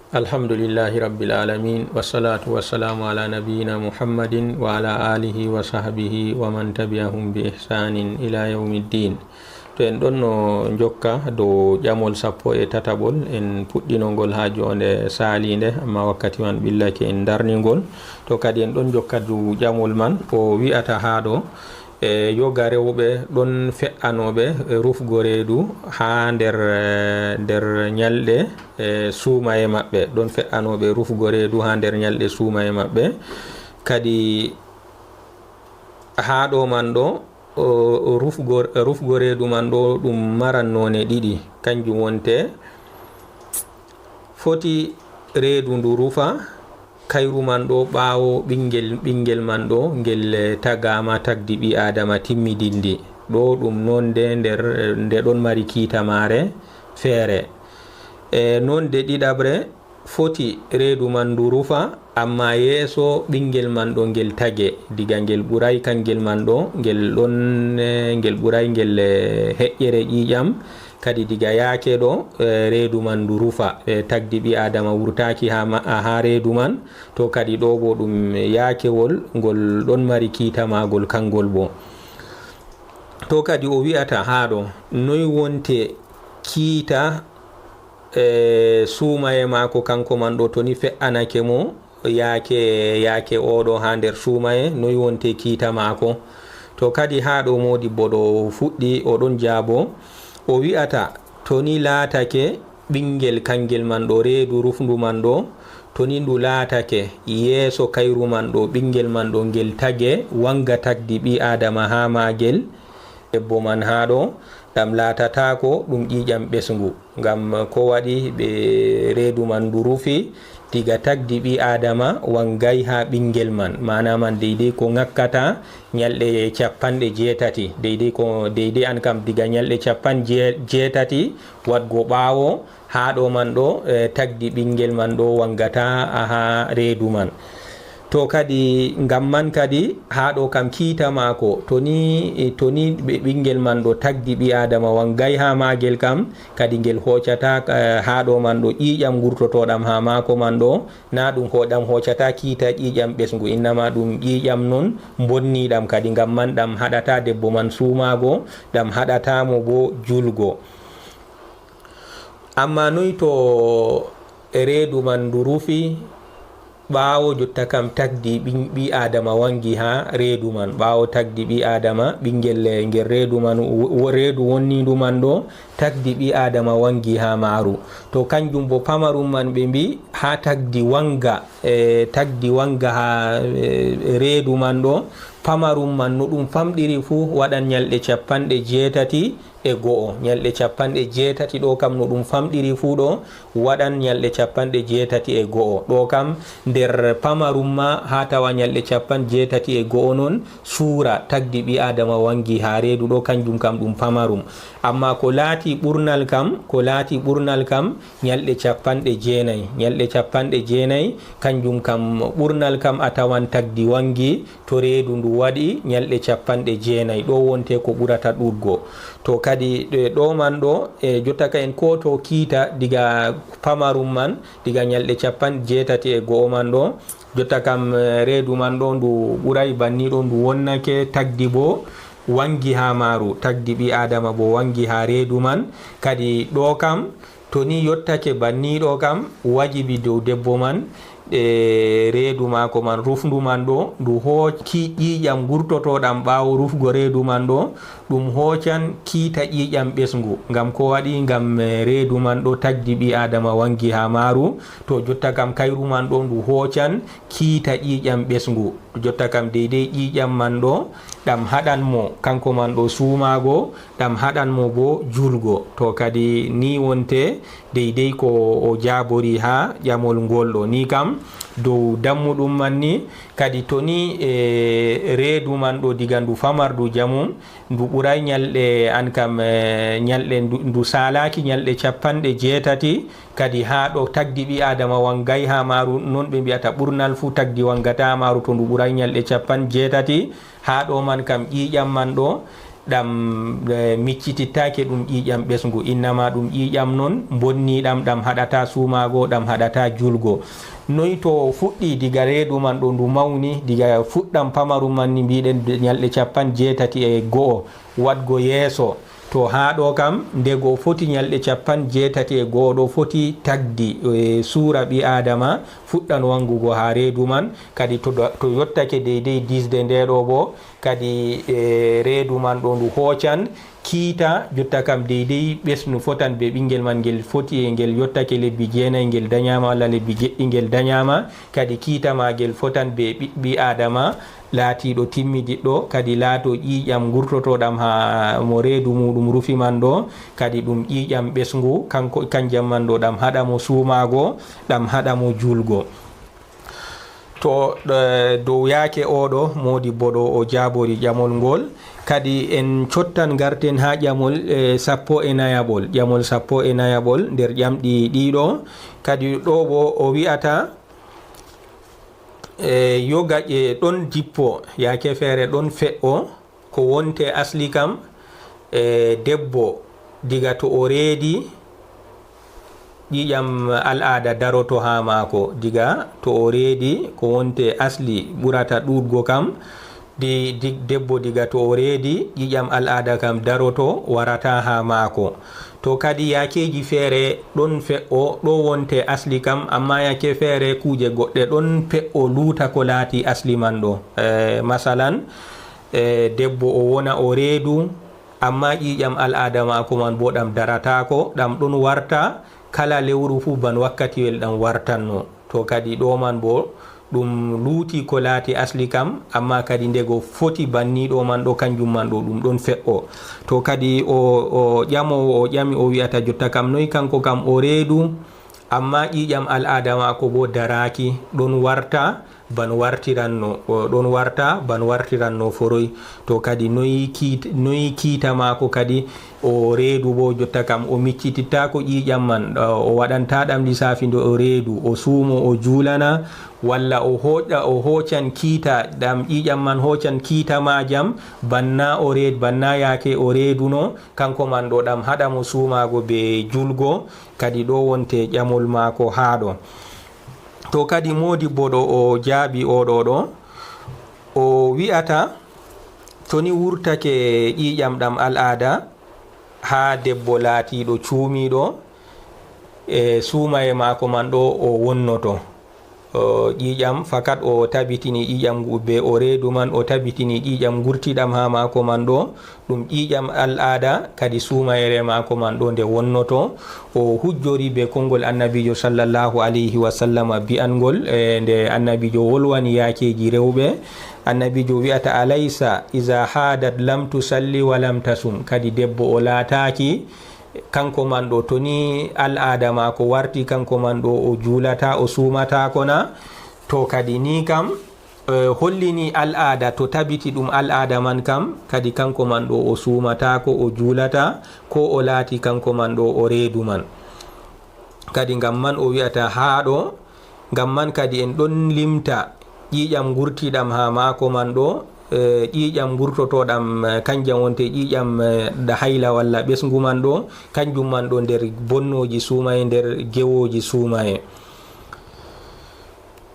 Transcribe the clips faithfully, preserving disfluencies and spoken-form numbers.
Alhamdulillahi Rabbil Alamin, wassalatu wassalamu ala nabiyyina Muhammadin wa ala alihi wa sahbihi wa man tabi'ahum bi ihsanin ila yawmiddin. To en ɗon no jokka dow ƴamol sappo e tataɓol, en puɗɗino ngol ha jonde saliinde, amma wakkati man ɓillake, en darni ngol. To kadi en ɗon jokka dow ƴamol man, o wi'ata ha ɗo, e yoga rewɓe ɗon fe'anooɓe rufgo reedu ha nder, nder nyalɗe, e suumaye maɓɓe, ɗon fe'anooɓe rufgo reedu ha nder nyalɗe suumaye maɓɓe. Kadi ha ɗo man ɗo, o, o rufgo, rufgo reedu man ɗo ɗum maran noone ɗiɗi, kanjum wonte foti reedu ndu rufa kayru man ɗo ɓaawo ɓingel, ɓingel man ɗo ngel, eh, tagaama tagdi ɓi Aadama timmidindi. Ɗo ɗum nonde nder, nde ɗon mari kiita maare feere. E nonde ɗiɗaɓre, foti reedu man ndu rufa, amma yeeso ɓingel man ɗo ngel tage, diga ngel ɓuray kangel man ɗo, ngel ɗon, eh, ngel ɓuray ngel, eh, heƴƴere ƴiiƴam, kadi diga yaake ɗo, eh, reedu man ndu rufa, eh, tagdi ɓi Aadama wurtaaki ha ma-, ha reedu man, to kadi ɗo bo ɗum yaakewol ngol ɗon mari kiita maagol kangol bo. To kadi o wi'ata ha ɗo, noy wonte kiita, e suumaye maako kanko man ɗo, to ni fe'anake mo yaake, yaake oɗo ha nder suumaye, noy wonte kiita maako? To kadi ha ɗo modibbo ɗo fuɗɗi, o ɗon jaabo, o wi'ata, to ni laatake ɓingel kangel man ɗo, reedu rufndu man ɗo, to ni ndu laatake yeeso kayru man ɗo, ɓingel man ɗo ngel tage, wanga tagdi ɓi Aadama ha maagel, debbo man ha ɗo, ɗam laatataako ɗum ƴiiƴam ɓesngu. Ngam ko waɗi ɓe reedu man ndu rufi, diga tagdi ɓi Aadama wangay ha ɓingel man. Maana man deydey ko ŋakkata nyalɗe capanɗe jeetati. Deydey ko, deydey an kam diga nyalɗe capan jee-, jeetati waɗgo ɓaawo, ha ɗo man ɗo, eh, tagdi ɓingel man ɗo wangata ha reedu man. To kadi, ngam man kadi, ha ɗo kam kiita maako, to ni, to ni ɓe-, ɓingel man ɗo tagdi ɓi Aadama wangay ha maagel kam, kadi ngel hoocata, eh, ha ɗo man ɗo ƴiiƴam ngurtotoɗam ha maako man ɗo, na ɗum ho-, ɗam hoocata kiita ƴiiƴam ɓesngu, innama ɗum ƴiiƴam non mbonniɗam kadi, ngam man ɗam haɗata debbo man suumaago, ɗam haɗata mo bo julgo. Amma noy to reedu man ndu rufi, ɓaawo jotta kam tagdi ɓi, ɓi Aadama wangi ha reedu man, ɓaawo tagdi ɓi Aadama, ɓingel ngel reedu man, wo-, reedu wonnindu man ɗo, tagdi ɓi Aadama wangi ha maaru. To kanjum bo pamarum man ɓe mbi, ha tagdi wanga, e, tagdi wanga ha, e, reedu man ɗo, pamarum man no ɗum famɗiri fuu waɗan nyalɗe capanɗe jeetati e go'o. Nyalɗe capanɗe jeetati ɗo kam no ɗum famɗiri fuu ɗo, waɗan nyalɗe capanɗe jeetati e go'o. Ɗo kam nder pamarum ma ha tawa nyalɗe capanɗe jeetati e go'o non suura tagdi ɓi Aadama wangi ha reedu ɗo, kanjum kam ɗum pamarum. Amma ko laati ɓurnal kam, ko laati ɓurnal kam, nyalɗe capanɗe jeenayi. Nyalɗe capanɗe jeenayi, kanjum kam ɓurnal kam a tawan tagdi wangi to reedu ndu waɗi nyalɗe capanɗe jeenayi. Ɗo wonte ko ɓurata ɗuuɗgo. To kadi ɗe ɗo man ɗo, e jotta ka en ko to kiita diga pamarum man, diga nyalɗe capanɗe jeetati e go'o man ɗo, jotta kam, eh, reedu man ɗo ndu ɓuray banni ɗo, ndu wonnake tagdi bo wangi ha maaru, tagdi ɓi Aadama bo wangi ha reedu man. Kadi ɗo kam, to ni yottake banni ɗo kam, wajibi dow debbo man, e reedu maako man, rufndu man ɗo, ndu hooc-, ki ƴiiƴam ngurtotoɗam ɓaawo rufgo reedu man ɗo, ɗum hoocan kiita ƴiiƴam ɓesngu. Ngam ko waɗi? Ngam, eh, reedu man ɗo tagdi ɓi Aadama wangi ha maaru, to jotta kam kayru man ɗo ndu hoocan kiita ƴiiƴam ɓesngu. Jotta kam deydey ƴiiƴam man ɗo, ɗam haɗan mo, kanko man ɗo suumaago, ɗam haɗan mo bo julgo. To kadi ni wonte deydey ko o jaabori ha ƴamol ngol ɗo. Ni kam dow dammuɗum man ni, kadi to ni, e, reedu man ɗo diga ndu famardu jamum, ndu ɓuray nyalɗe an kam, e, nyalɗe ndu, ndu saalaaki nyalɗe capanɗe jeetati, kadi ha ɗo tagdi ɓi Aadama wangay ha maaru, non ɓe mbi'ata ɓurnal fuu tagdi wangata ha maaru to ndu ɓuray nyalɗe capanɗe jeetati. Ha ɗo man kam ƴiiƴam man ɗo, ɗam e, miccitittaake ɗum ƴiiƴam ɓesngu, innama ɗum ƴiiƴam noon mbonniiɗam, ɗam haɗata suumaago, ɗam haɗata juulgo. Noy to fuɗɗi diga reedu man ɗo ndu mawni, diga fuɗɗam pamarum man ni mbiɗen de ñalɗe capan jeetati e go'o waɗgo yeeso, to haa ɗo kam ndego foti ñalɗe capan jeetati e go'o ɗo foti tagdi e, suura ɓi aadama fuɗɗan wanngugo haa reedu man, kadi to, to yottake deydey disde nde ɗo bo, kadi e, reedu man ɗo ndu hoocan kiita, jotta kam deydey ɓesnu fotan be ɓinngel man ngel foti e ngel yottake lebbi jeenay ngel dañaama walla lebbi jeɗɗi ngel dañaama, kadi kiita ma ngel fotan be ɓiɓɓi aadama laatiiɗo timmidiɗɗo, kadi laato ƴiiƴam ngurtotoɗam haa mo reedu muuɗum rufi man ɗo, kadi ɗum ƴiiƴam ɓesngu, kanko, kanjam man ɗo ɗam haɗa mo suumaago, ɗam haɗa mo juulgo. To, e, dow yaake oɗo moodibbo ɗo o jaabori ƴamol ngol, kadi en cottan ngarten haa ƴamol e, sappo e nayaɓol, ƴamol sappo e nayaɓol nder ƴamɗi ɗiɗo, kadi ɗo bo o wi'ata, e, yoga ƴe ɗon jippo, yaake feere ɗon fe'o, ko wonte asli kam, e, debbo diga to o reedi, ƴiiƴam al'aada daroto haa maako, diga to o reedi, ko wonte asli ɓurata ɗuuɗgo kam, di, di, debbo diga to o reedi, ƴiiƴam al'aada kam daroto, warata haa maako. To kadi yaakeeji feere ɗon fe'o, ɗo wonte asli kam, amma yaake feere kuuje goɗɗe ɗon fe'o luuta ko laati asli man ɗo. E, masalan, e, debbo o wona o reedu, amma ƴiiƴam al'aada maako man bo ɗam darataako, ɗam ɗon warta kala lewru fuu ban wakkatiwel ɗam wartanno. To kadi ɗo man bo ɗum luuti ko laati asli kam, amma kadi ndego foti banni ɗo man ɗo kanjum man ɗo ɗum ɗon fe'o. To kadi o, o ƴamoowo o ƴami o wi'ata jotta kam noy kanko kam o reedu, amma ƴiiƴam al'aada maako bo daraaki, ɗon warta ban wartiranno, o ɗon warta ban wartiranno foroy. To kadi noy kiit-, noy kiita maako kadi o reedu bo jotta kam o miccitittaako ƴiiƴam man, o waɗanta ɗam lisaafi nde o reedu, o suumo o juulana, walla o hooƴa, o hoocan kiita ɗam ƴiiƴam man hoocan kiita maajam, banna o reed-, banna yaake o reeduno, kanko man ɗo ɗam haɗa mo suumaago be julgo, kadi ɗo wonte ƴamol maako haa ɗo. To kadi moodibbo ɗo o jaabi oɗo ɗo, o wi'ata, to ni wurtake ƴiiƴam ɗam al'aada haa debbo laatiiɗo cuumiiɗo, e suumaye maako man ɗo o wonnoto. O ƴiiƴam fakat o tabitini ƴiiƴam ngu be o reedu man, o tabitini ƴiiƴam ngurtiɗam haa maako man ɗo, ɗum ƴiiƴam al'aada, kadi suumayere maako man ɗo nde wonnoto. O hujjori be konngol Annabiijo sallallahu alayhi wa sallama bi'anngol, e, nde Annabiijo wolwani yaakeeji rewɓe. Annabiijo wi'ata, "Alaysa iza haadat lam tusalli wa lam tasum." Kadi debbo o laataaki, kanko man ɗo, to ni al'aada maako warti, kanko man ɗo o juulata, o suumataako na? To kadi ni kam, e, hollini al'aada, to tabiti ɗum al'aada man kam, kadi kanko man ɗo o suumataako, o juulata, ko o laati kanko man ɗo o reedu man. Kadi ngam man o wi'ata haa ɗo, ngam man kadi en ɗon limta ƴiiƴam ngurtiiɗam haa maako man ɗo, e, ƴiiƴam ngurtotooɗam, e, kanjam wonte ƴiiƴam, e, da hayla walla ɓesngu man ɗo, kanjum man ɗo nder bonnooji suumaye, nder gewooji suumaye.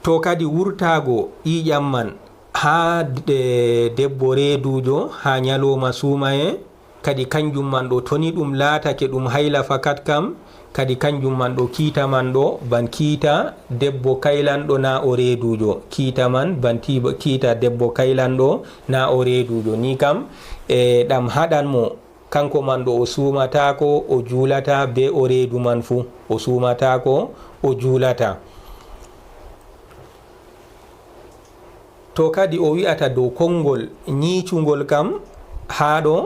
To kadi wurtaago ƴiiƴam man haa de-, debbo reeduujo haa nyalooma suumaye, kadi kanjum man ɗo, to ni ɗum laatake ɗum hayla fakat kam, kadi kanjum man ɗo, kiita man ɗo, ban kiita debbo kaylanɗo naa o reeduujo. Kiita man ban ti-, kiita debbo kaylanɗo naa o reeduujo. Ni kam, e, ɗam haɗan mo, kanko man ɗo o suumataako, o juulata bee o reedu man fuu. O suumataako, o juulata. To kadi o wi'ata dow konngol nyiicungol kam, haa ɗo,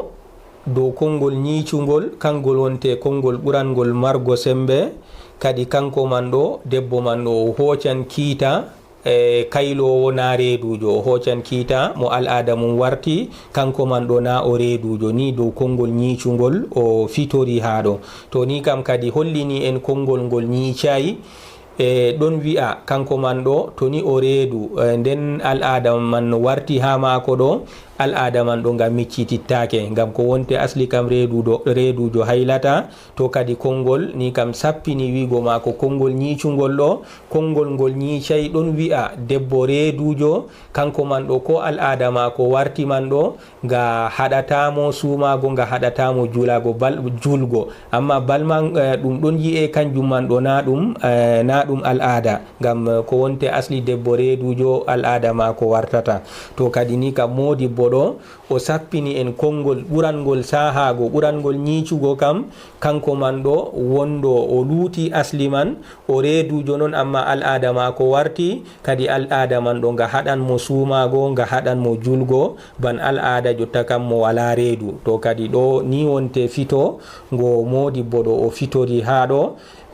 dow konngol nyiicungol, kanngol wonte konngol ɓurangol margo semmbe, kadi kanko man ɗo, debbo man ɗo, o hoocan kiita, e, kayloowo naa reeduujo, o hoocan kiita mo al'aada mum warti, kanko man ɗo naa o reeduujo, ni dow konngol nyiicungol o fitori haa ɗo. To ni kam kadi hollini en konngol ngol nyiicaay, e, ɗon wi'a kanko man ɗo, to ni o reedu, e, nden al'aada man no warti haa maako ɗo, Al'aada man ɗo nga miccitittaake, ngam ko wonte asli kam reeduɗo, reedujo haylata. To kadi konngol ni kam sappini wi'go ma ko konngol ñiicungol ɗo, konngol ngol ñiicay ɗon wi'a debbo reedujo, kanko man ɗo ko al'aada maako warti man ɗo, nga haɗataa mo suumaago, nga haɗataa mo juulaago bal-, juulgo. Amma bal man, eh, ɗum ɗon yi'e kanjum man ɗo naa ɗum, eh, naa ɗum al'aada. Ngam, eh, ko wonte asli debbo reedujo al'aada maako wartata. To kadi ni kam moodibbo ɗo, o sappini en konngol ɓurangol saahaago, ɓurangol ñiicugo kam, kanko man ɗo wonɗo o luuti asli man, o reedujo non, amma al'aada maako warti, kadi al'aada man ɗo nga haɗan mo suumaago, nga haɗan mo juulgo, ban al'aada jotta kam mo walaa reedu. To kadi ɗo ni wonte fito ngo moodibbo ɗo o fitori haa ɗo,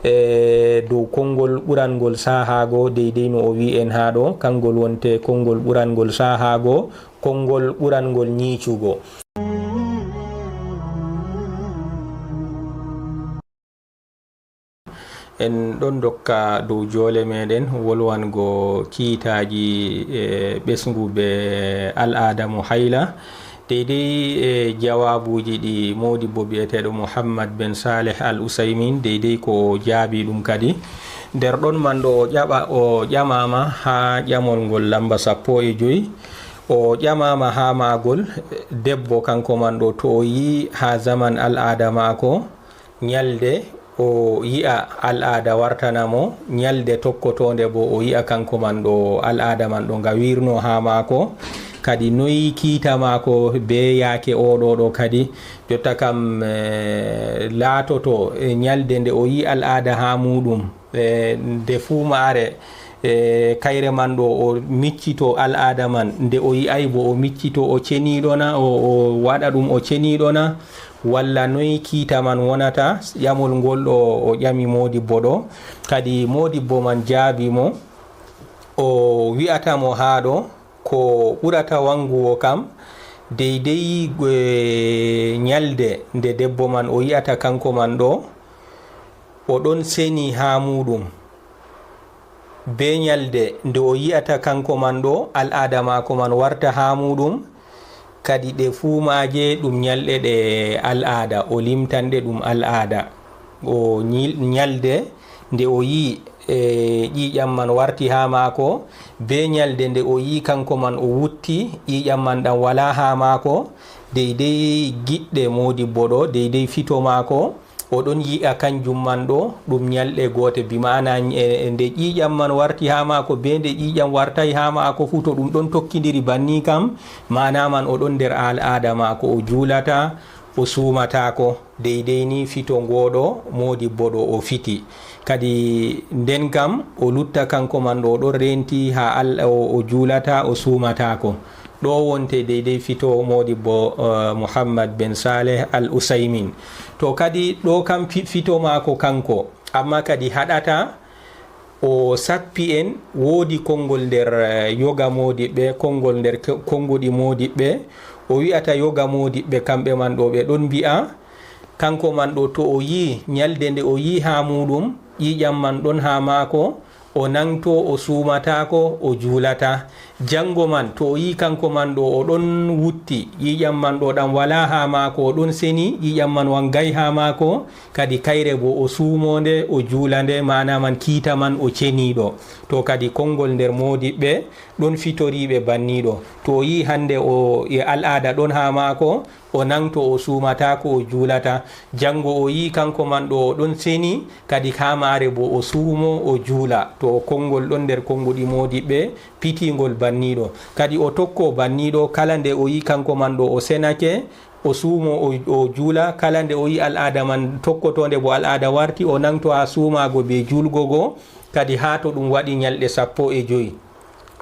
e dow konngol ɓurangol saahaago, deydey no o wi'i en haa ɗo, kanngol wonte konngol ɓurangol saahaago, konngol ɓurangol ñiicugo. En ɗon ndokka dow joole meɗen wolwango kiitaaji, e ɓesngu be al'aada mo hayla. Deydey, e jawaabuuji ɗi moodibbo bi'eteeɗo Muhammad ben Saleh Al Usaymin, deydey ko o jaabi ɗum kadi. Nder ɗon man ɗo o ƴaɓa, o ƴamaama haa ƴamol ngol lamba sappo e joy. O ƴamaama haa maagol, debbo kanko man ɗo to o yi'i haa zaman al'aada maako, ñalde o yi'a al'aada wartana mo, ñalde tokkotoonde bo o yi'a kanko man ɗo al'aada man ɗo nga wirno haa maako. Kadi noy kiita maako be yaake o ɗo ɗo kadi. Jotta kam, eh, laatoto, eh, ñalde nde o yi'i al'aada haa muuɗum, eh, nde fuu maare, eh, kayre man ɗo o miccito al'aada man, nde o yi'ay bo o miccito o ceniiɗo na, o, o waɗa ɗum o ceniiɗo na, walla noy kiita man wonata? Ƴamol ngol ɗo o ƴami moodibbo ɗo. Kadi moodibbo man jaabi mo, o wi'ata mo haa ɗo, ko ɓurata wangugo kam, deydey, eh, ñalde nde debbo man o yi'ata kanko man ɗo, o ɗon seni haa muuɗum. Be ñalde nde o yi'ata kanko man ɗo, al'aada maako man warta haa muuɗum, kadi ɗe fuu maaje ɗum ñalɗe ɗe al'aada, o limtan ɗe ɗum al'aada. O ñil-, ñalde nde o yi'i, e, ƴiiƴam man warti haa maako, be ñalde nde o yi'i kanko man o wutti, ƴiiƴam man ɗam walaa haa maako, deydey giɗɗe moodibbo ɗo, deydey fito maako, o ɗon yi'a kanjum man ɗo ɗum ñalɗe goote, bi ma'ana, e, e nde ƴiiƴam man warti haa maako, be nde ƴiiƴam wartay haa maako fuu, to ɗum ɗon tokkindiri banni kam, ma'ana man o ɗon nder al'aada maako, o juulata, o suumataako, deydey ni fito ngoo ɗo moodibbo ɗo o fiti. Kadi nden kam o lutta kanko man ɗo o ɗon reenti haa Al-, o, o juulata, o suumataako. Ɗo wonte deydey fito moodibbo, eh, Muhammad ben Saleh Al Usaymin. To kadi ɗo kam fi-, fito maako kanko, amma kadi haɗata o sappi en, woodi konngol nder, eh, yoga moodiɓɓe, konngol nder ko-, konnguɗi moodiɓɓe. O wi'ata yoga moodiɓɓe kamɓe man ɗo ɓe ɗon mbi'a, kanko man ɗo to o yi'i ñalde nde o yi'i haa muuɗum, ƴiiƴam man ɗon haa maako, o nangto, o suumataako, o juulata. Janngo man, to o yi'i kanko man ɗo o ɗon wutti, ƴiiƴam man ɗo ɗam walaa haa maako, o ɗon seni, ƴiiƴam man wangay haa maako, kadi kayre bo o suumo nde, o juula nde, maana man kiita man o ceniiɗo. To kadi konngol nder moodiɓɓe ɗon fitoriiɓe banniiɗo. To o yi'i hannde o, e al'aada ɗon haa maako, o nangto, o suumataako, o juulata. Janngo o yi'i kanko man ɗo o ɗon seni, kadi haa maare bo o suumo, o juula. To o konngol ɗon nder konnguɗi moodiɓɓe, pitiingol banniiɗo. Kadi o tokko banniiɗo, kala nde o yi'i kanko man ɗo o senake, o suumo, o, o juula. Kala nde o yi'i al'aada man tokkotoonde bo al'aada warti, o nangto haa suumaago be juulgo go, kadi haa to ɗum waɗi ñalɗe sappo e joy.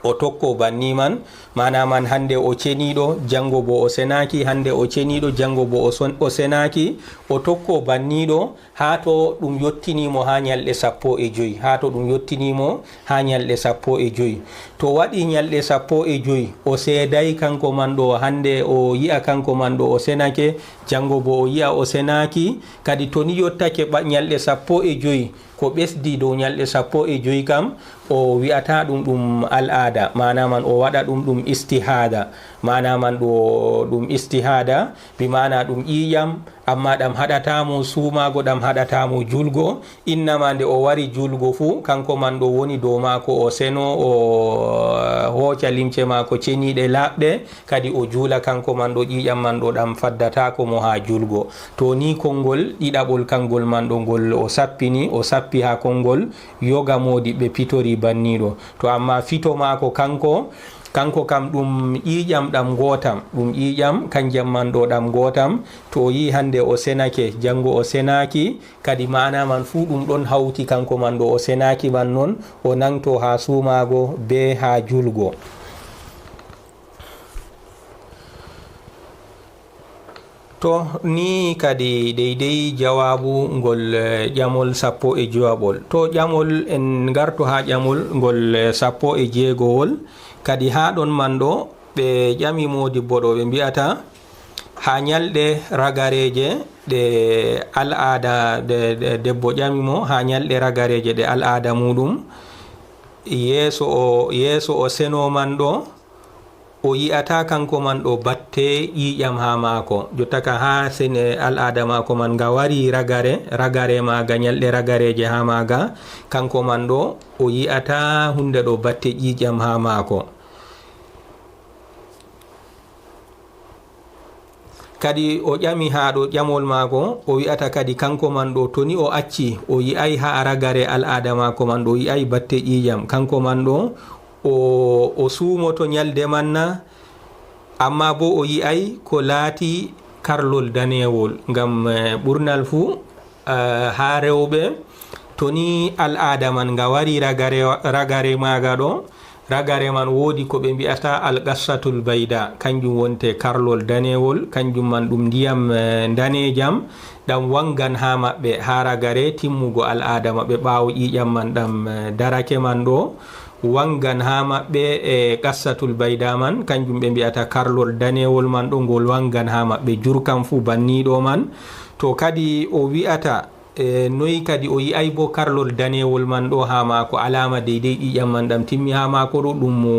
O tokko banni man, maana man hannde o ceniiɗo, janngo bo o senaaki, hannde o ceniiɗo, janngo bo o son-, o senaaki. O tokko banniiɗo haa to ɗum yottini mo haa ñalɗe sappo e joy, haa to ɗum yottini mo haa ñalɗe sappo e joy. To waɗi ñalɗe sappo e joy, o seeday kanko man ɗo, hannde o yi'a kanko man ɗo o senake, janngo bo o yi'a o senaaki. Kadi to ni yottake ɓa-, ñalɗe sappo e joy, ko ɓesdi dow ñalɗe sappo e joy kam, o wi'ata ɗum ɗum al'aada, maana man o waɗa ɗum ɗum Istihada, maana man ɗo ɗum istihada, bi maana ɗum ƴiiƴam, amma ɗam haɗata mo suumaago, ɗam haɗata mo julgo. Innama nde o wari julgo fuu, kanko man ɗo woni dow maako, o seno, o hooca limce maako ceniiɗe laaɓɗe, kadi o juula, kanko man ɗo ƴiiƴam man ɗo ɗam faddataako mo haa julgo. To ni konngol ɗiɗaɓol, kanngol man ɗo ngol o sappini, o sappi haa konngol yoga moodi ɓe pitori banniiɗo. To amma fito maako kanko, kanko kam ɗum ƴiiƴam ɗam ngootam, ɗum ƴiiƴam kanjam man ɗo ɗam ngootam. To o yi'i hannde o senake, janngo o senaaki, kadi maana man fuu ɗum ɗon hawti kanko man ɗo o senaaki man non, o nangto haa suumaago bee haa julgo. To ni kadi deydey jawaabu ngol, eh, ƴamol sappo e jowaɓol. To ƴamol, en ngarto haa ƴamol ngol, eh, sappo e jeegowol. Kadi haa ɗon man ɗo, ɓe ƴami moodibbo ɗo, ɓe mbi'ata, haa nyalɗe ragareeje ɗe al'aada, ɗe, ɗe debbo ƴami mo, haa nyalɗe ragareeje ɗe al'aada muuɗum, yeeso o, yeeso o seno man ɗo, o yi'ata kanko man ɗo batte ƴiiƴam haa maako. Jotta ka haa sene al'aada maako man nga wari ragare, ragare maaga, nyalɗe ragareeje haa maaga, kanko man ɗo o yi'ata huunde ɗo batte ƴiiƴam haa maako. Kadi o ƴami haa ɗo ƴamol maako, o wi'ata kadi kanko man ɗo, to ni o acci, o yi'ay haa ragare al'aada maako man ɗo, o yi'ay batte ƴiiƴam, kanko man ɗo, o, o suumoto nyalde man na? Amma boo o yi'ay ko laati karlol daneewol, ngam, eh, ɓurnal fuu, eh, haa rewɓe, to ni al'aada man nga wari ragare, ragare maaga ɗo, ragare man woodi ko ɓe mbi'ata al-qassatul bayda, kanjum wonte karlol daneewol, kanjum man ɗum ndiyam, eh, ndaneejam, ɗam wangan haa maɓɓe, haa ragare timmugo al'aada maɓɓe, ɓaawo ƴiiƴam man ɗam, eh, darake man ɗo, wangan haa maɓɓe, e qassatul bayda man, kanjum ɓe mbi'ata karlol daneewol man ɗo, ngol wangan haa maɓɓe, jurkam fuu banniiɗo man. To kadi o wi'ata, e, noy kadi o yi'ay boo karlol daneewol man ɗo haa maako, alaama deydey ƴiiƴam man ɗam timmi haa maako ɗo, ɗum mo,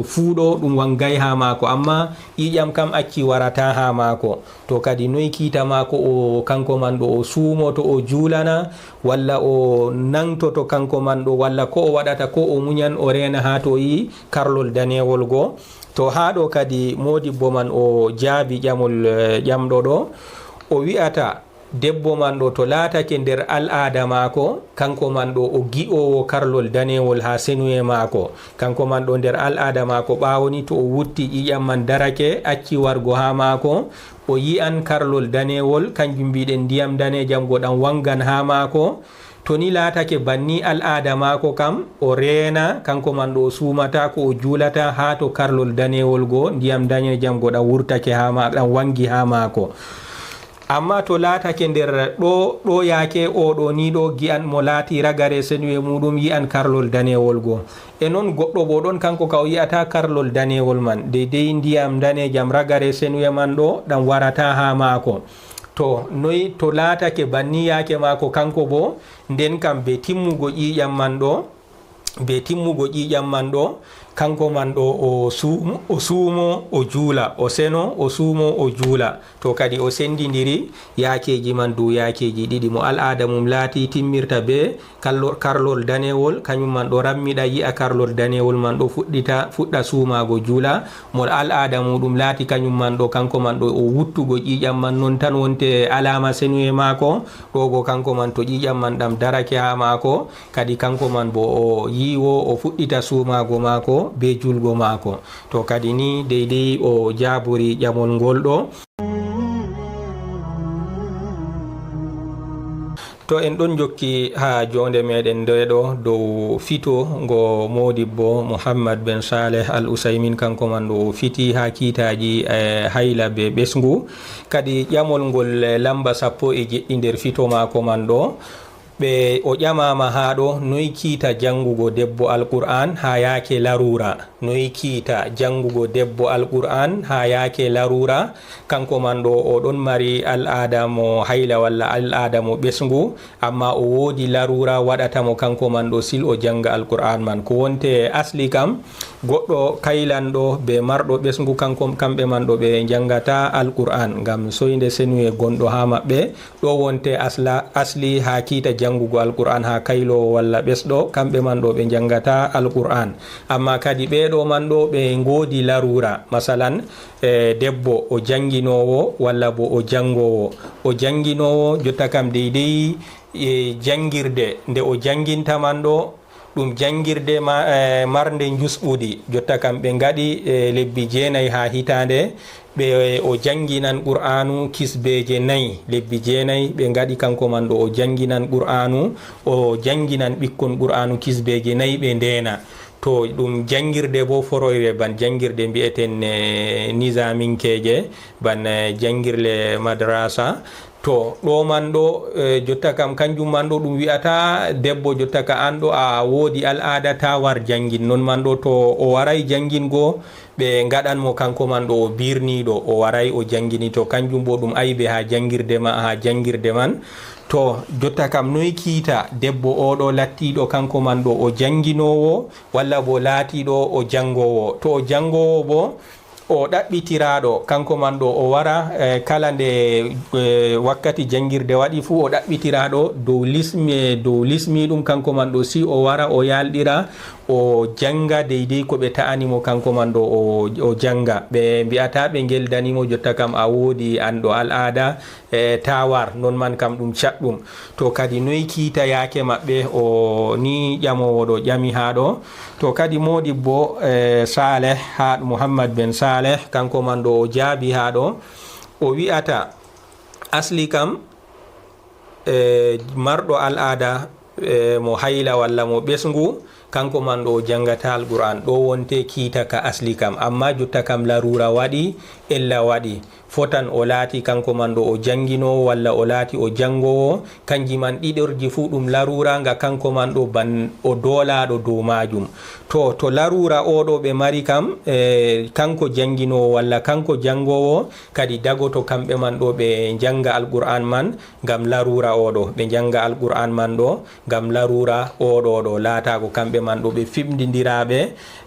fuu ɗo, ɗum wangay haa maako, amma ƴiiƴam kam acci warata haa maako. To kadi noy kiita maako o, kanko man ɗo o suumoto, o juulana, walla o nangtoto kanko man ɗo, walla ko o waɗata, ko o munyan, o reena haa to o yi'i karlol daneewol go. To haa ɗo kadi moodibbo man o jaabi ƴamol, eh, ƴamɗo ɗo. O wi'ata debbo man ɗo to laatake nder al'aada maako, kanko man ɗo o gi'oowo karlol daneewol haa senuye maako. Kanko man ɗo nder al'aada maako, ɓaawo ni to o wutti ƴiiƴam man darake, acci wargo haa maako, o yi'an karlol daneewol, kanjum mbi'ɗen ndiyam daneejam go ɗam wangan haa maako. To ni laatake banni al'aada maako kam, o reena, kanko man ɗo o suumata, ko o juulata, haa to karlol daneewol go, ndiyam daneejam go ɗam wurtake haa ma-, ɗam wangi haa maako. Amma to laatake nder ɗo, ɗo yaake o ɗo ni ɗo gi'an mo laati ragare senuye muuɗum yi'an karlol daneewol go. E non goɗɗo bo ɗon kanko ka o yi'ata karlol daneewol man. Deydey ndiyam daneejam ragare senuye man ɗo ɗam warata haa maako. To noy to laatake banni yaake maako kanko bo, nden kam be timmugo ƴiiƴam man ɗo, be timmugo ƴiiƴam man ɗo, kanko man ɗo o suumo, o suumo, o juula, o seno, o suumo, o juula. To kadi o sendindiri yaakeeji man dow yaakeeji ɗiɗi. Mo al'aada mum laati timmirta be kallo-, karlol daneewol, kanyum man ɗo rammiɗa yi'a karlol daneewol man ɗo fuɗɗita, fuɗɗa suumaago juula. Mo al'aada muuɗum laati kanyum man ɗo, kanko man ɗo o wuttugo ƴiiƴam man non tan wonte alaama senuye maako. Ɗo go kanko man to ƴiiƴam man ɗam darake haa maako, kadi kanko man bo o yiiwo, o fuɗɗita suumaago maako be julgo maako. To kadi ni deydey o jaabori ƴamol ngol ɗo. To en ɗon jokki haa joonde meɗen nde ɗo dow fito ngo Moodibbo Muhammad ben Saleh Al Usaymin, kanko man ɗo o fiti haa kiitaaji, eh, hayla be ɓesngu. Kadi ƴamol ngol, eh, lamba sappo e jeɗɗi nder fito maako man ɗo. Ɓe o ƴamaama haa ɗo, noy kiita janngugo debbo Alqur'aan haa yaake laruura? Noy kiita janngugo debbo Alqur'aan haa yaake laruura? Kanko man ɗo, o ɗon mari al'aada mo hayla walla al'aada mo ɓesngu, amma o woodi laruura waɗata mo kanko man ɗo sil o jannga Alqur'aan man. Ko wonte asli kam, goɗɗo kaylanɗo be marɗo ɓesngu, kanko, kamɓe man ɗo ɓe njanngata Alqur'aan, ngam soynde senuye gonɗo haa maɓɓe. Ɗo wonte asla, asli haa kiita janngugo Alqur'aan haa kayloowo walla ɓesɗo, kamɓe man ɗo ɓe njanngata Alqur'aan. Amma kadi ɓee ɗo man ɗo ɓe ngoodi laruura. Masalan, e, debbo o jannginoowo walla bo o janngoowo. O jannginoowo, jotta kam deydey, e, janngirde nde o jannginta man ɗo, ɗum janngirde ma-, e, marnde njusɓudi. Jotta kam ɓe ngaɗi, e, lebbi jeenay haa hitaande, ɓe o jannginan Qur'aanu kisbeeje nay, lebbi jeenay ɓe ngaɗi kanko man ɗo o jannginan Qur'aanu, o jannginan ɓikkon Qur'aanu kisbeeje nay ɓe ndeena. To ɗum janngirde bo foroyre ban janngirde mbi'eten, e, nizaminkeeje, ban, e, janngirle madrasa. To ɗo man ɗo, e, jotta kam kanjum man ɗo ɗum wi'ata debbo, jotta ka an ɗo a woodi al'aada, ta war janngin. Non man ɗo to o waray janngin go, ɓe ngaɗan mo kanko man ɗo o birniiɗo, o waray o janngini. To kanjum bo ɗum aybe haa janngirde ma, haa janngirde man. To jotta kam noy kiita debbo o ɗo lattiiɗo kanko man ɗo o jannginoowo, walla bo laatiiɗo o janngoowo? To o janngoowo bo, o ɗaɓɓitiraaɗo, kanko man ɗo o wara, e, kala nde, e, wakkati janngirde waɗi fuu, o ɗaɓɓitiraaɗo dow lismi, dow lismi ɗum, kanko man ɗo si o wara, o yaalɗira, o jannga deydey ko ɓe ta'ani mo, kanko man ɗo o, o jannga. Ɓe mbi'ata ɓe ngeldani mo, jotta kam a woodi an ɗo al'aada, e, ta war, non man kam ɗum caɗɗum. To kadi noy kiita yaake maɓɓe? O ni ƴamoowo ɗo ƴami haa ɗo. To kadi moodibbo, e, Saleh, haa Muhammad ben Saleh, kanko man ɗo o jaabi haa ɗo. O wi'ata, asli kam, e, marɗo al'aada, e, mo hayla walla mo ɓesngu, kanko man ɗo o janngata Alqur'aan. Ɗo wonte kiita ka asli kam. Amma jotta kam laruura waɗi, ella waɗi. Fotan o laati kanko man ɗo o jannginoowo walla o laati o janngoowo. Kanji man ɗiɗorji fuu ɗum laruura nga kanko man ɗo ban o doolaaɗo dow maajum. To, to laruura o ɗo ɓe mari kam, e, kanko jannginoowo walla kanko janngoowo, kadi dagoto kamɓe man ɗo ɓe njannga Alqur'aan man ngam laruura o ɗo. Ɓe njannga Alqur'aan man ɗo ngam laruura o ɗo ɗo laataago kamɓe man ɗo ɓe fiɓndindiraaɓe.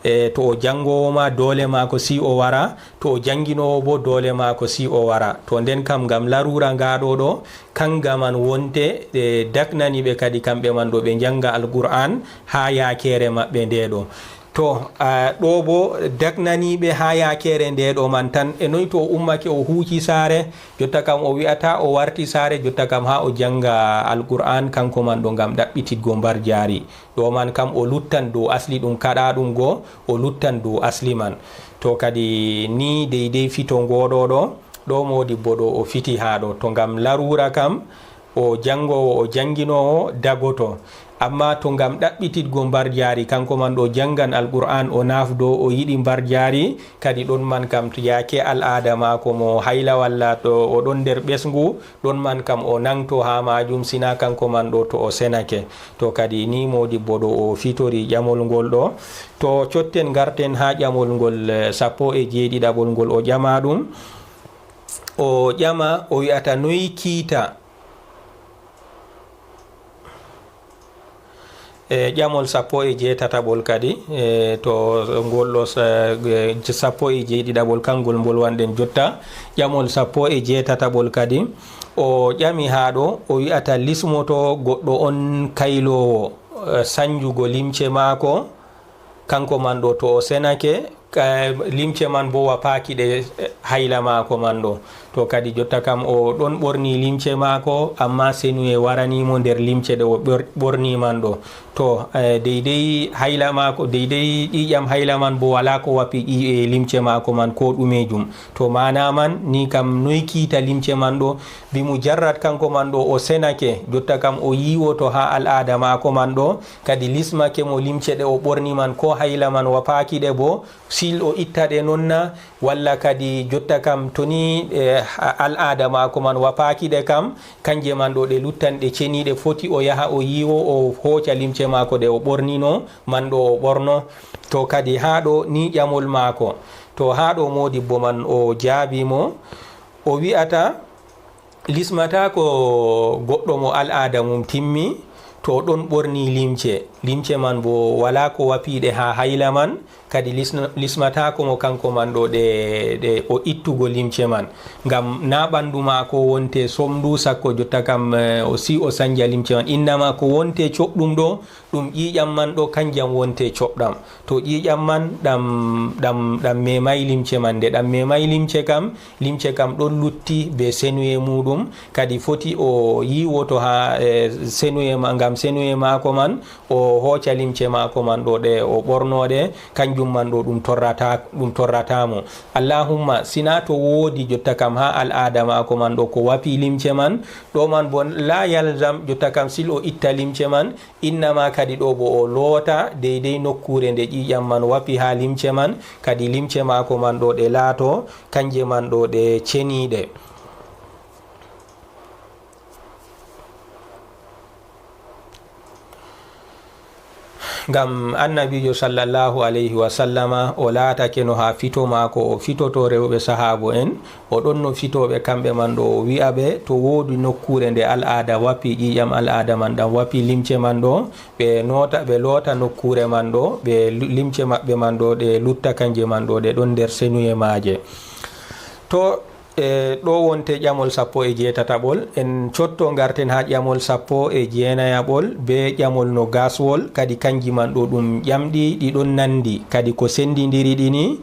E, to o janngoowo ma, doole maako si o wara. To o jannginoowo bo, doole maako si o wara. To nden kam ngam laruura nga ɗo ɗo, kanga man wonte, e, daknani ɓe kadi kamɓe man ɗo ɓe njannga Alqur'aan haa yaakeere maɓɓe nde ɗo. To, a, ɗo bo daknani ɓe haa yaakeere nde ɗo man tan. E noy to o ummake o huuci saare, jotta kam o wi'ata o warti saare, jotta kam haa o jannga Alqur'aan kanko man ɗo ngam ɗaɓɓititgo mbarjaari. Ɗo man kam o luttan dow asli ɗum kaɗa ɗum go, o luttan dow asli man. To kadi ni deydey fito ngo ɗo ɗo, ɗo moodibbo ɗo o fiti haa ɗo. To ngam laruura kam, o janngoowo, o jannginoowo dagoto. Amma to ngam ɗaɓɓititgo mbarjaari, kanko man ɗo janngan Alqur'aan, o naafdo, o yiɗi mbarjaari, kadi ɗon man kam to yaake al'aada maako mo hayla walla to o ɗon nder ɓesngu, ɗon man kam o nangto haa maajum, sina kanko man ɗo to o senake. To kadi ni moodibbo ɗo o fitori ƴamol ngol ɗo. To cotten ngarten haa ƴamol ngol, eh, sappo e jeeɗiɗaɓol ngol o ƴama ɗum. O ƴama, o wi'ata noy kiita. E ƴamol sappo e jeetataɓol kadi, e to ngol ɗo sa-, e sappo e jeeɗiɗaɓol, kangol mbolwanɗen jotta. Ƴamol sappo e jeetataɓol kadi, o ƴami haa ɗo, o wi'ata lismoto goɗɗo on kayloowo, e, sanjugo limce maako, kanko man ɗo to o senake, ka-, limce man bo wapaaki ɗe, e, hayla maako man ɗo. To kadi jotta kam o ɗon ɓorni limce maako, amma senuye warani mo nder limce ɗe o ɓor-, ɓorni man ɗo. To, e, deydey hayla maako, deydey ƴiiƴam hayla man bo walaa ko wapi ƴi-, e, limce maako man ko ɗumejum. To maana man ni kam noy kiita limce man ɗo, bi mujarrad kanko man ɗo o senake, jotta kam o yiiwoto haa al'aada maako man ɗo, kadi lismake mo limce ɗe o ɓorni man ko hayla man wapaaki ɗe bo, Sil o itta ɗe noon na, walla kadi jotta kam to ni e al'aada maako man wapaaki ɗe kam, kanje man ɗo ɗe luttan ɗe ceniiɗe, foti o yaha o yiiwo, o hooca limce maako ɗe o ɓornino man ɗo o ɓorno. To kadi haa ɗo ni ƴamol maako. To haa ɗo moodibbo man o jaabi mo, o wi'ata, lismataako goɗɗo mo al'aada mum timmi, to o ɗon ɓorni limce, limce man bo walaa ko wapiiɗe haa hayla man, kadi lisno-, lismataako mo kanko man ɗo ɗe, ɗe o ittugo limce man. Ngam na ɓandu maako wonte somndu sakko jotta kam, eh, o si o sanja limce man. Innama ko wonte coɓɗum ɗo, ɗum ƴiiƴam man ɗo kanjam wonte coɓɗam. To ƴiiƴam man ɗam, ɗam, ɗam memay limce man, nde ɗam memay limce kam, limce kam ɗon lutti be senuye muɗum, kadi foti o yiiwoto haa, eh, senuye ma-, ngam senuye maako man, o hooca limce maako man ɗo ɗe o ɓorno ɗe, kanjum man ɗo ɗum torrata, ɗum torrata mo. Allahumma, sina to woodi jotta kam haa al'aada maako man ɗo ko wapi limce man, ɗo man bo la yalzam jotta kam sil o itta limce man, innama kadi ɗo bo o loota deydey nokkuure nde ƴiiƴam man wapi haa limce man, kadi limce maako man ɗo ɗe laato, kanje man ɗo ɗe ceniiɗe. Ngam Annabiijo sallallahu alayhi wa sallama o laatake no haa fito maako o fitoto rewɓe sahaabo en, o ɗon no fitooɓe kamɓe man ɗo o wi'a ɓe, to woodi nokkuure nde al'aada wapi ƴiiƴam al'aada man ɗam wapi limce man ɗo, ɓe noota, ɓe loota nokkuure man ɗo, ɓe lu-, limce maɓɓe man ɗo ɗe lutta kanje man ɗo ɗe ɗon nder senuye maaje. To E, ɗo wonte ƴamol sappo e jeetataɓol. En cotto ngarten haa ƴamol sappo e jeenayaɓol be ƴamol nogaswol, kadi kanji man ɗo ɗum ƴamɗi ɗi ɗon nandi, kadi ko sendindiri ɗi ni.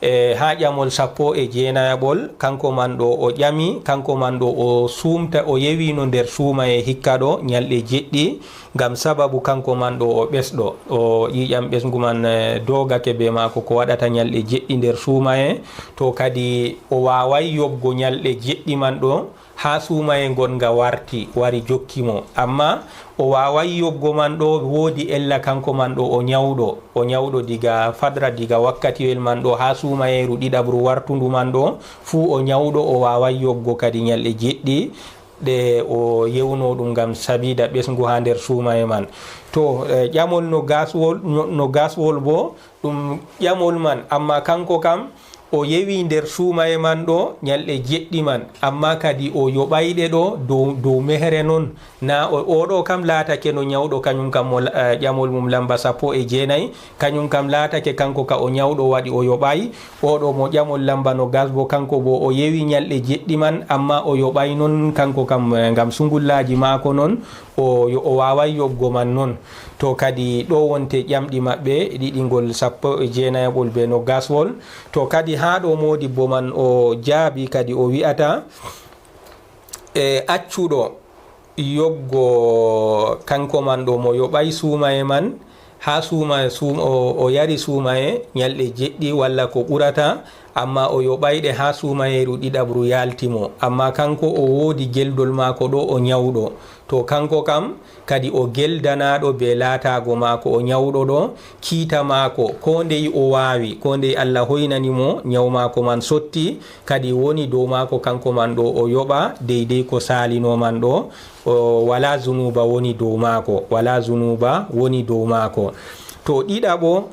E, haa ƴamol sappo e jeenayaɓol, kanko man ɗo o ƴami, kanko man ɗo o suumta, o yewino nder suumaye hikka ɗo, nyalɗe jeɗɗi, ngam sababu kanko man ɗo o ɓesɗo, o ƴiiƴam ɓesngu man, eh, doogake be maako, ko waɗata nyalɗe jeɗɗi nder suumaye, to kadi o waaway yoɓgo nyalɗe jeɗɗi man ɗo, haa suumaye ngon nga warti, wari jokki mo. Amma o waaway yoɓgo man ɗo, woodi ella kanko man ɗo o nyawɗo, o nyawɗo diga fadra, diga wakkatiwel man ɗo, haa suumayeeru ɗiɗaɓru wartundu man ɗo, fuu o nyawɗo, o waaway yoɓgo kadi nyalɗe jeɗɗi. Ɗe o yewno ɗum ngam sabida ɓesngu haa nder suumaye man. To, eh, ƴamol no gaswol, no, no gaswol bo, ɗum ƴamol man, amma kanko kam o yewi nder suumaye man ɗo nyalɗe jeɗɗi man, amma kadi o yoɓay ɗe ɗo dow, dow mehre non. Na o, o ɗo kam laatake no nyawɗo, kañum kam mo la-, eh, ƴamol mum lamba sappo e jeenayi, kañum kam laatake kanko ka o nyawɗo waɗi o yoɓay. Oɗo mo ƴamol lamba nogas bo, kanko bo o yewi nyalɗe jeɗɗi man, amma o yoɓay non kanko kam, eh, ngam sungullaaji maako non, o yo-, o waaway yoɓgo man non. To kadi ɗo wonte ƴamɗi maɓɓe ɗiɗi, ngol sappo e jeenayaɓol be nogaswol. To kadi haa ɗo moodibbo man o jaabi kadi o wi'ata, e accuɗo yoɓgo kanko man ɗo mo yoɓay suumaye man, haa suumaye, suum-, o, o yari suumaye nyalɗe jeɗɗi walla ko ɓurata, amma o yoɓay ɗe haa suumayeeru ɗiɗaɓru yaalti mo. Amma kanko o woodi geldol maako ɗo o nyawɗo. To kanko kam, kadi o geldanaaɗo be laataago maako o nyawɗo ɗo, kiita maako, koo ndey o waawi, koo ndey Allah hoynani mo, nyaw maako man sotti, kadi woni dow maako kanko man ɗo o yoɓa deydey ko saalinoo man ɗo, o, walaa zunuuba woni dow maako, walaa zunuuba woni dow maako. To ɗiɗaɓo,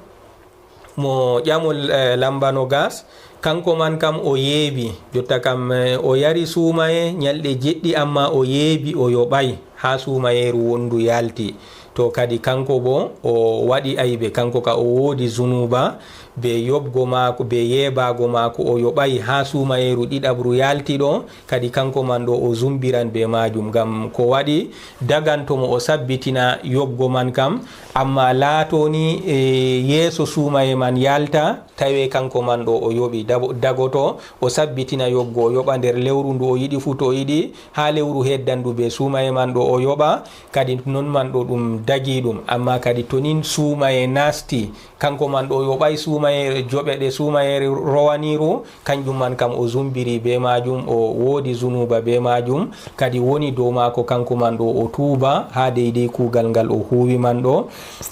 mo ƴamol, eh, lamba nogas, kanko man kam o yeebi, jotta kam, eh, o yari suumaye nyalɗe jeɗɗi, amma o yeebi o yoɓay haa suumayeeru wondu yaalti. To kadi kanko bo o waɗi aybe, kanko ka o woodi zunuuba, be yoɓgo maako, be yeebaago maako o yoɓay haa suumayeeru ɗiɗaɓru yaalti ɗo, kadi kanko man ɗo o zumbiran be maajum, ngam ko waɗi daganto mo o sabbitina yoɓgo man kam, amma laato ni, e, yeeso suumaye man yaalta, tawe kanko man ɗo o yoɓi. Dabo-, dagoto o sabbitina yoɓgo, o yoɓa nder lewru ndu o yiɗi fuu to o yiɗi, haa lewru heddandu be suumaye man ɗo o yoɓa, kadi non man ɗo ɗum dagii ɗum. Amma kadi to nin suumaye naasti, kanko man ɗo yoɓay suumayeere, joɓe ɗe suumayeere rowaniru, kanjum man kam o zumbiri be maajum, o woodi zunuuba be maajum, kadi woni dow maako kanko man ɗo o tuuba haa deydey kuugal ngal o huuwi man ɗo.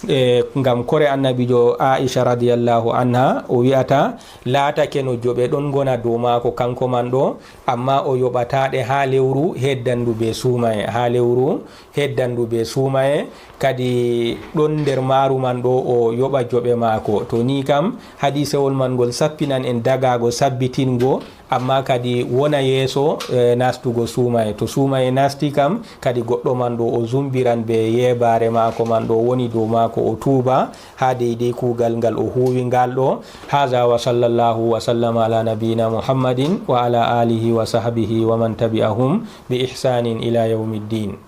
E, ngam kore Annabiijo Aisha radiyallahu anha o wi'ata, laatake no joɓe ɗon ngona dow maako kanko man ɗo, amma o yoɓata ɗe haa lewru heddandu be suumaye, haa lewru heddandu be suumaye, kadi ɗon nder maaru man ɗo o yoɓa joɓe maako. To ni kam, hadiisewol man ngol sappinan en dagaago sabbitingo, amma kadi wona yeeso, eh, nastugo suumaye. To suumaye nasti kam, kadi goɗɗo man ɗo o zumbiran be yeebaare maako man ɗo woni dow maako, o tuuba haa deydey kuugal ngal o huuwi ngal ɗo. Haza wa sallallahu wa sallam ala nabiyina Muhammadin wa ala alihi wa sahbihi wa man tabi'ahum bi ihsanin ila yawmiddin.